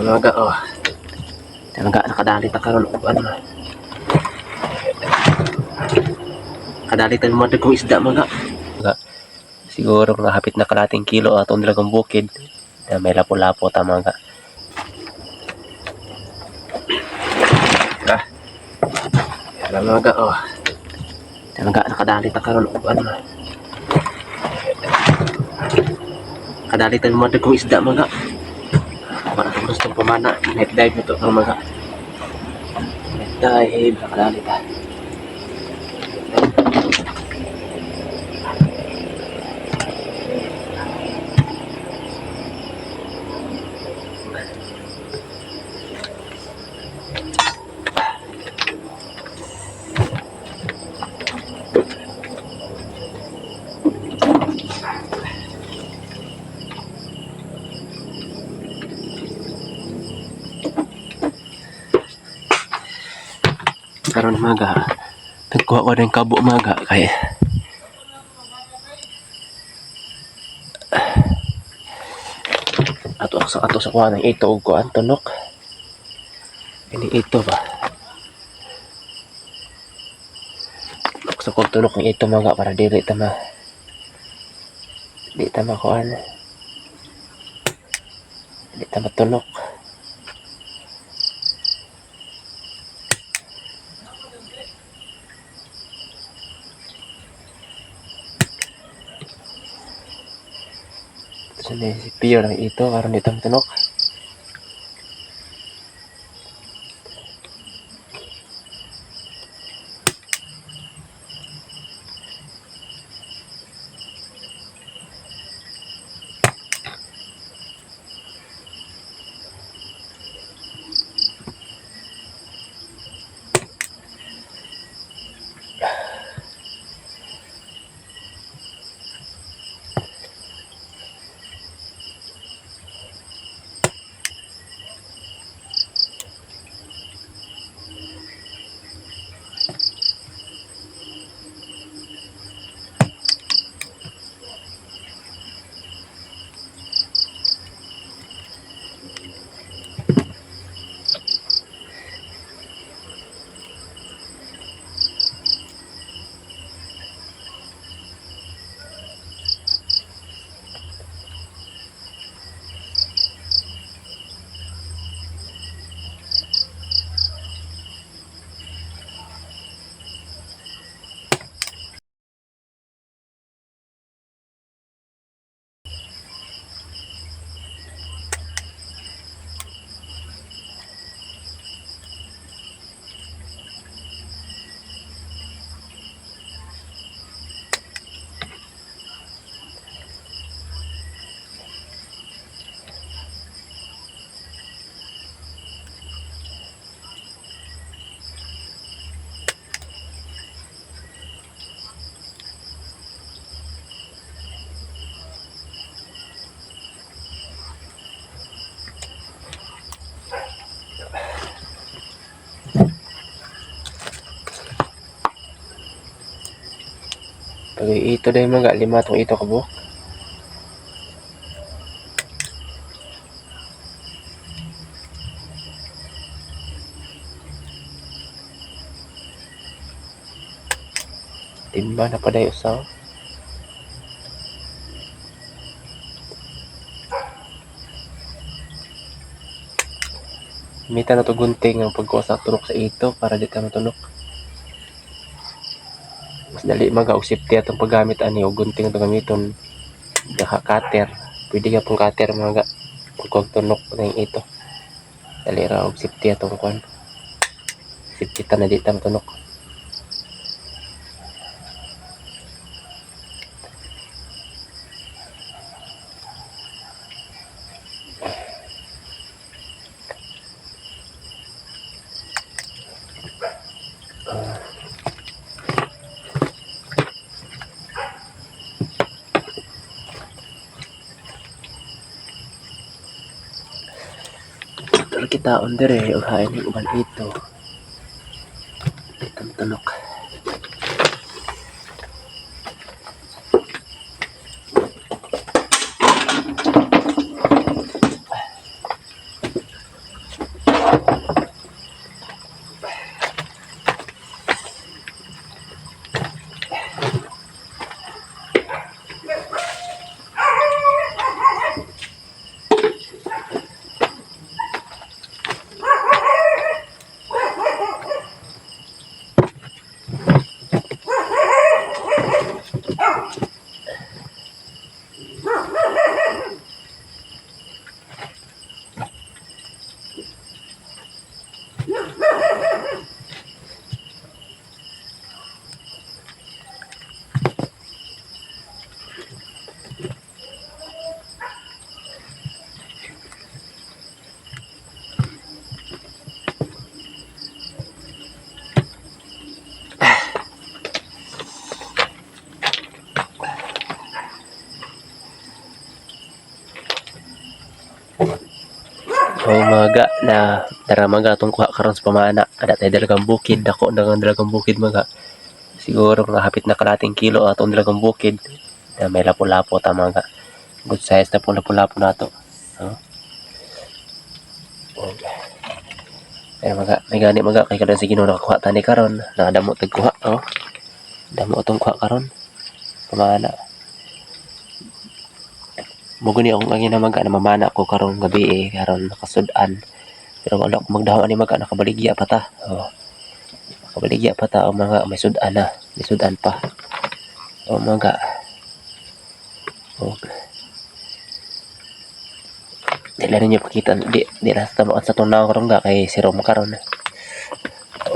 Mga oh. Talaga nakadali ta karon og ano. Kadali ta mga dagkong isda, mga. Mga siguro mga hapit na kalating kilo atong dalagang bukid. Na may lapo-lapo ta, mga. Ah. Yan, mga oh. Talaga nakadali ta karon og ano. Kadali ta mga dagkong isda, mga. Para kung gustong pamana, night dive na to ng mga. Night dive, nakadali ta. Karon, mga, nagkuha ko ng kabo, mga, kay ato sa kuha ng ito og kuan tunok. Ini ito ba? Sa kog tunok ng ito, mga, para dili ta makuan. Dili ta matunok. Ito sa si Pio lang ito karon di ta matunok. Pag ito dahil, mga, lima tong ito kabuok. Timba na paday usaw. Mita na to gunting ang pagkuha sa tunok sa ito para di ta matunok. Mas dali maga og safety atong paggamit ani og gunting atong gamiton. Naka cutter. Pwede ka pong cutter, mga, pagkuha tunok ng ito. Dali ra og safety atong kuan. Safety ta na di ta matunok. Pero kita on dire og hain ng uban ito. Itong tunok. O maga na dara maga atong kuha karon sa pamana. Ada tayo dalagang bukid, dako na nga dalagang bukid maga. Siguro mga hapit na kalating kilo atong dalagang bukid. Na may lapo-lapo ta maga. Good size na pong lapo-lapo nato. Oh. Okay. Pero maga, may gani maga kay karon sa Ginoo nakakuha tani karon. Nakadamo tag kuha, oh. Damo atong kuha karon. Pamana. Mo gani akong angin na maga na mamana ko karong gabi eh, karon nakasud-an. Pero wala ko magdahom ani maga, nakabaligya pa ta. Oh. Nakabaligya pa ta o mga may sud-an na, may sud-an pa. O maga. Og di lang ninyo pakita, di lang sa tamaan sa tunaw karon ga kay si Rom karon.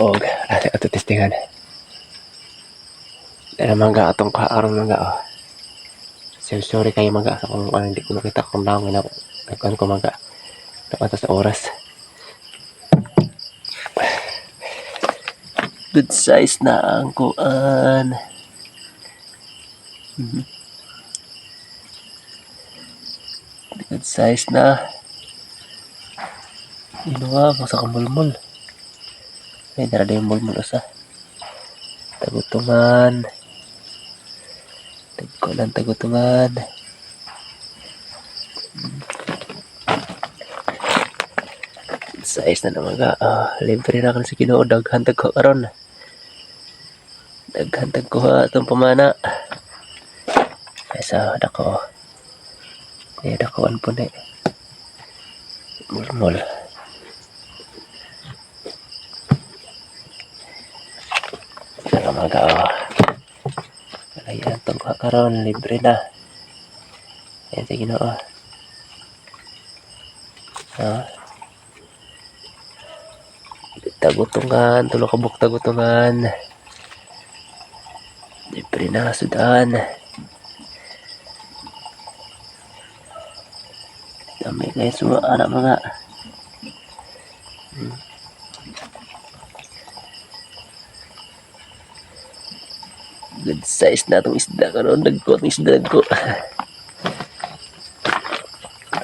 Og ate ato testingan. Dala maga atong kuha karon maga oh. So, sorry kayo maga sa kung ano, hindi ko makita kung naong na nagkuhan ko maga. Nakata sa oras. Good size na ang kuan. Good size na. Inuwa mo sa kamulmul. Ay, dara yung mulmul usa. Tagutungan. Tagko lang tagutungan. Good size na naman ka. Ah, libre na kan sa Ginoo daghan tag ko karon. Daghan tag kuha atong pamana. Ay sa dako. Ay dako an po ni. Mulmul. Tara maga oh. Ayan, itong kuha karon libre na. Ayan sa Ginoo. Ah. Tagutungan, tulo ka buok tagutungan. Libre na sudan. Dami kayo suwa anak mga. Good size na itong isda karon, dagko itong isda dagko.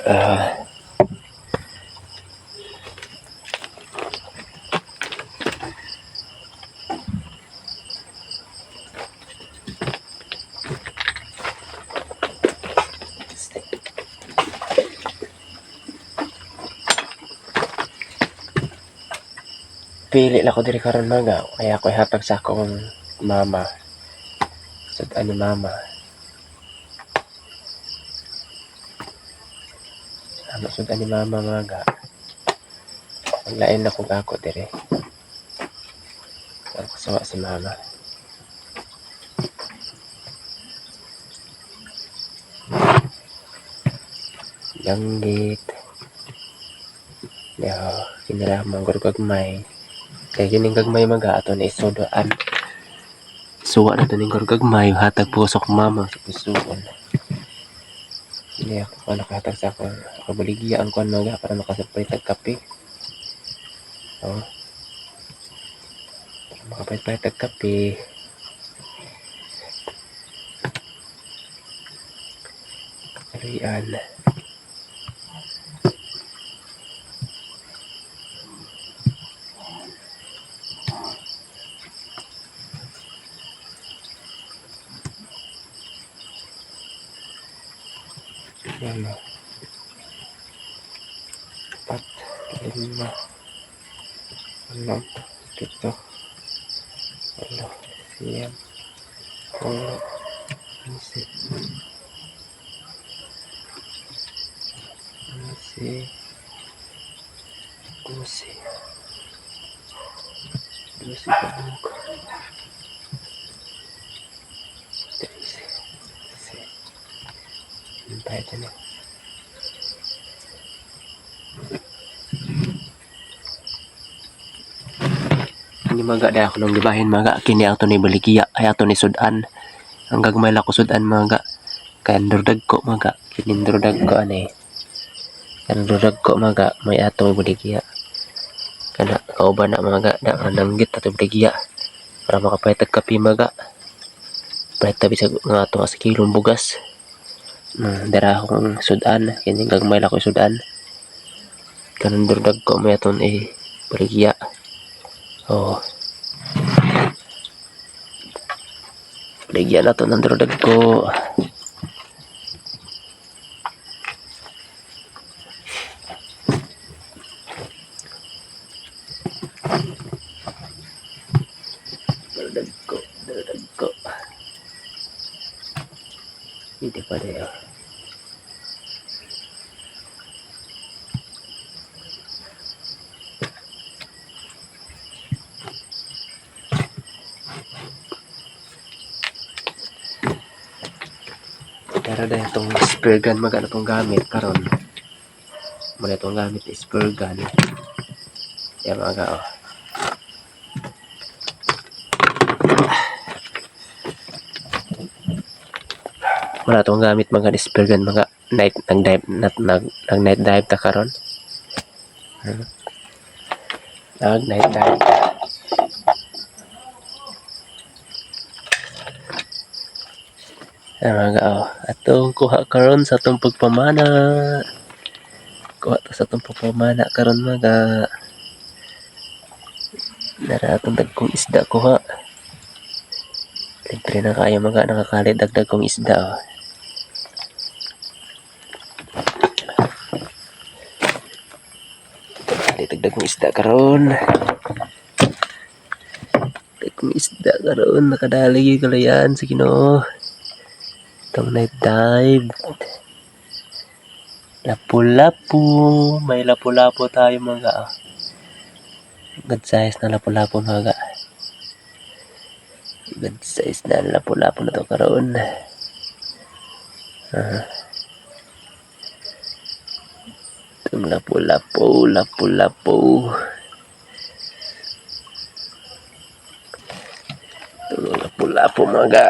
Ah. Pili lang ko diri karon maga, kaya ako ihatag sa akong mama. Sud-an ni mama. Ano sud-an ni mama maga. Maglain na kog ako diri. Ang kasuwa si mama. Langgit. Yo, kinilamang gud gagmay. Kay kining gagmay maga ato na isudoan. Suwa na to ning gagmay hatag pusok mama sa pusoon. Hindi ako pa nakahatag sa akong kabaligya ang kuan maga para makasapay tag kape. Oh. Para makapaypay tag kape. Ayan. Yan. 4, 5, 6, 7, 8, 9, 10, 11, 11, 12, 12 pa buok. 13, 14. Pwede na. Ini maga dahil ako nung gibahin maga kini ato ni baligya ay ato ni sudan. Ang gagmay lang ko sudan maga. Kaya ndurdag ko maga kini ndurdag ko ani. Ndurdag ko maga may ato baligya. Kana kauban na maga na nanggit ato baligya para makapaytag kape maga. Pahit tabi sa nga ato sa kilong bugas. Dara akong sudan kini gagmay lang ko sudan. Kanang dagko may aton eh baligya. Oh. Baligya na to ng dagko. Dagko, dagko. Hindi pa rin. Pero dahil itong spear gun magano itong gamit karon. Muna itong gamit spear gun. Yan mga oh. Wala itong gamit mga spear gun, mga night nag dive nag, nag, nag night dive ta karon. Nag night dive ta. Ay, mga oh. Atong kuha karon sa atong pagpamana. Kuha ta sa atong pagpamana karon mga. Dara atong dagkong isda kuha. Libre na kayo mga nakakalit dagdag kong isda oh. Dagdag dagkong isda karon. Dagkong isda karon nakadali gyud kalayan sa Ginoo. Itong night dive. Lapu-lapu. May lapu-lapu tayo mga. Ah. Good size na lapu-lapu mga. Good size na lapu-lapu na to karon. Ah. Itong lapu-lapu, lapu-lapu. Itong lapu-lapu mga.